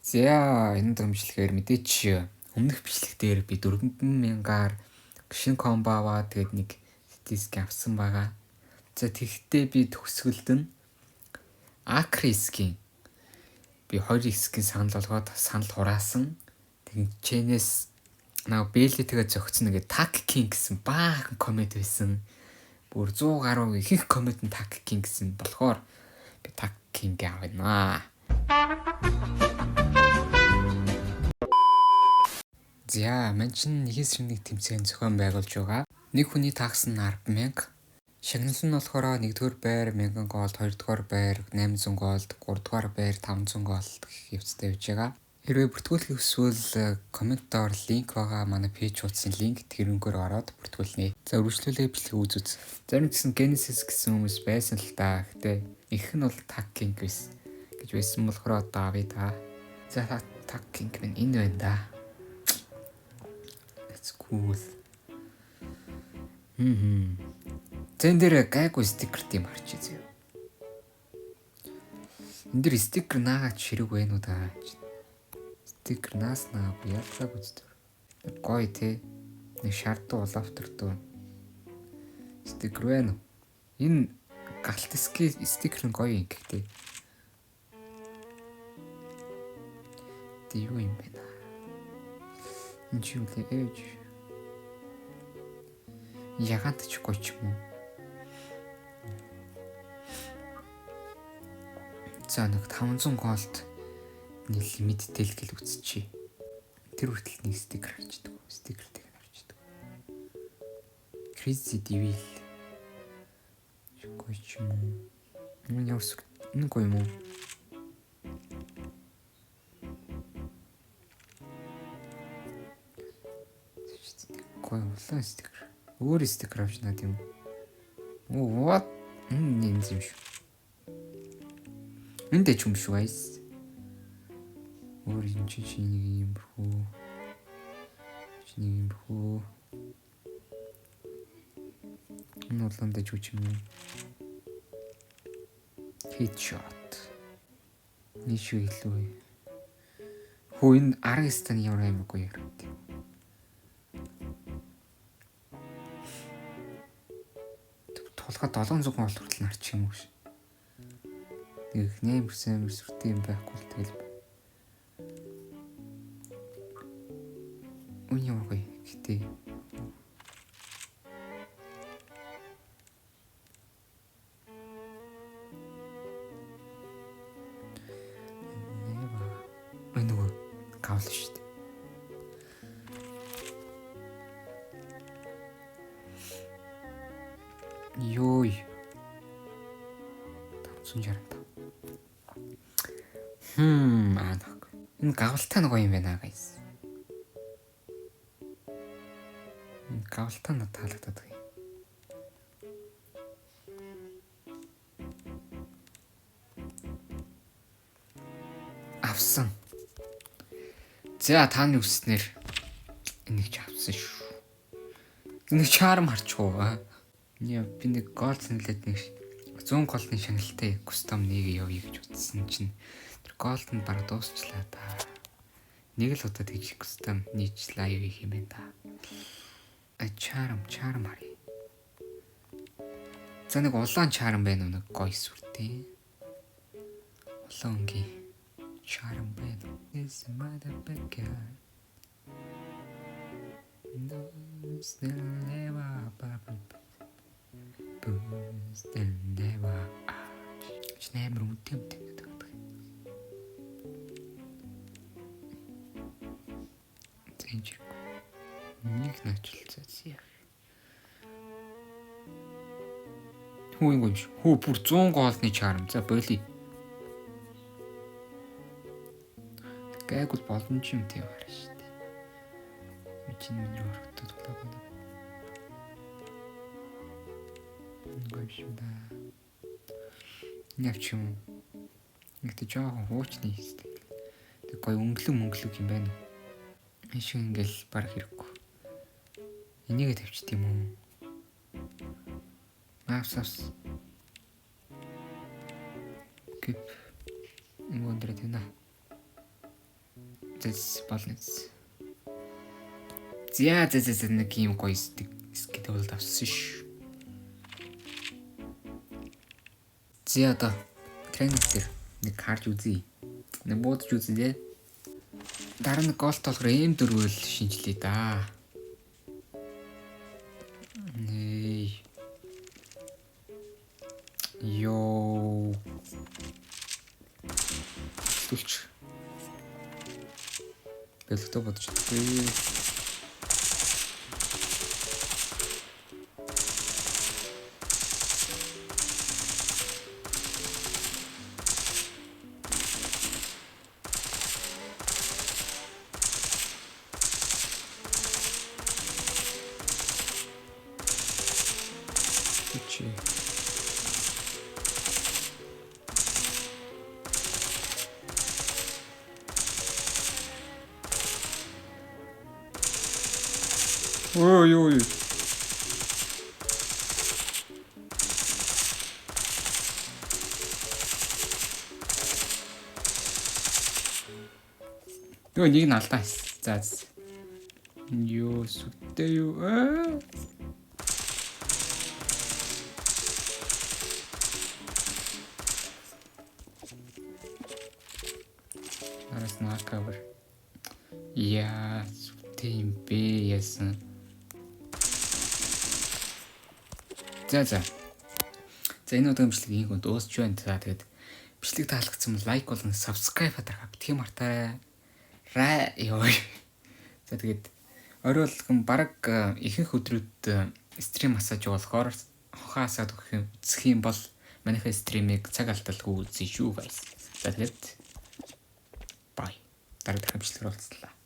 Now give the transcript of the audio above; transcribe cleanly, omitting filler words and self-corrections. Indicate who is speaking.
Speaker 1: За, энэ дэмжлэгээр мэдээч өмнөх бичлэг дээр би 4000-аар шинэ combo аваад тэгээд нэг диск авсан байгаа. За, тэгтээ би төгсгөлд нь Acre skin би 2 skin санал болгоод санал хураасан. Тэгчэнээс наа Бэлитэйгээ зөгцсөн нэг Tag King гэсэн баахан comment байсан. Бүр 100 гаруй ихэнх comment нь Tag King гэсэн болохоор би Tag King авнаа. За, мань чин нэгээс нэг тэмцээн зохион байгуулж байгаа. Нэг хүний tax нь 10,000. Шагнал нь болохоор 1-р байр 1000 gold, 2-р байр 800 gold, 3-р байр 500 gold гэх явцтай явж байгаа. Хэрвээ бүртгүүлэхийг хүсвэл comment доор link байгаа, манай page хуудсын link, тэрнгээр ороод бүртгүүлнэ. За, үргэлжлүүлээ, бичлэг үз үз. Зарим гэсэн Genesis гэсэн хүмүүс байсан л та. Гэтэ их нь бол Tag King байсан гэж байсан болохоор одоо авъя та. За, Tag King минь энэ байна да. That's cool. Мм. Зэн дээр гайгүй стикер тийм харчих зөө. Энэ дэр стикер наагач хэрэг байна уу да. Стикер наас наагүй ялцаагүй зү. Гоё те. Нэг шардуу улаавтартай. Стикер байна уу? Энэ галт стикер нь гоё юм гэхдээ. Тэ юу юм бэ? Энэ чи юу лээ? Ээж. Ягаант ч гоё ч юм уу? За, нэг 500 gold нэг лимиттэй л гэл үзчихье. Тэр хүртэл нэг стикер харж идэг. Стикертэй харж идэг. Crazy Devil. Гоё ч юм уу? Энэ ямар энэ гоё юм уу? Гоё улаан стикер. Өөр стикер авч наад юм. Оо, what? Энэ юм шүү. Энд дэч юм шүү, guys. Өөр юм чи чи нэг юм хүү. Чи нэг юм хүү. Энэ улаан дэч үуч юм уу? Headshot. Нэг шүү илүү. Хүү, энэ 19 таны ямар амар гоё яригд. Тулгаа 700 гол хүртэл нарчих юм уу ш. Нэг 8% амар сүртэй юм байхгүй л тэгэл. Үн ямар гоё гэтээ. Нэ нөгөө гавл шүү дээ. Йой. 565. Аа нэг. Энэ гавлтай нэг гоё юм байна, guys. Энэ гавлтай надад таалагдаад байгаа юм. Авсан. За, та нар үснээр энийг ч авсан шүү. Нэг charm харчих уу? Яа, би нэг gold саналаад нэг 100 gold ны шагналтай custom нэг явъя гэж утсан чинь тэр gold нь бараг дуусчлаа да. Нэг л удаа тэгж custom нийж live хийх юм байна да. А, charm, charm харъя. За, нэг улаан charm байна уу, нэг гоё сүртэй. Улаан өнгийн charm байна уу? Is motherfucker. No, still never still never. Чи амар үнэтэй юм гэдэг байгаа. Зэнж нэг начлцаа. Хүү, юм шүү. Хүү, бүр 100 gold ны charm. За, боли. Гайгүй боломж юм тийм харна шүү дээ. Би чинь миний өргөтөө тулаа байна. Гоё шүү да. Нэг ч юм уу. Нэгт жоохон хуучны хийстэй. Тэг гоё өнгөлөг мөнгөлөг юм байна уу? Энэ шиг ингээл баг хэрэггүй. Энийгээ тавьчих юм уу? Авс авс. Гэп. Өндөр тавина. Зэс болно. За за за за нэг юм гоё skin бол авсан ш. За одоо training дээр нэг харж үзье. Нэг буудаж үзье те. Дараа нь gold болохоор M4 л шинжлэе да. Нэй. Йоо. Түлч. Бэлгтөө бодож чадахгүй. Чи. Ой ой. Юу нэг нь алдаа. За. Йоо сүтээ юу. Аа. Нараас накавер. Яа, сүтээ юм бэ яасан. За за. За энэ удаагийн бичлэг ийм дуусч байна. За тэгээд бичлэг таалагдсан бол like болон subscribe дарахаа битгий мартаарай. Рай ёо. За тэгээд орой болгон бараг ихэнх өдрүүд stream асааж болохоор хонхоо асаад өгөх юм үзэх юм бол манайхаа stream ийг цаг алдалгүй үзье шүү guys. За тэгээд bye. Дараа дахин бичлэгээр уулзлаа.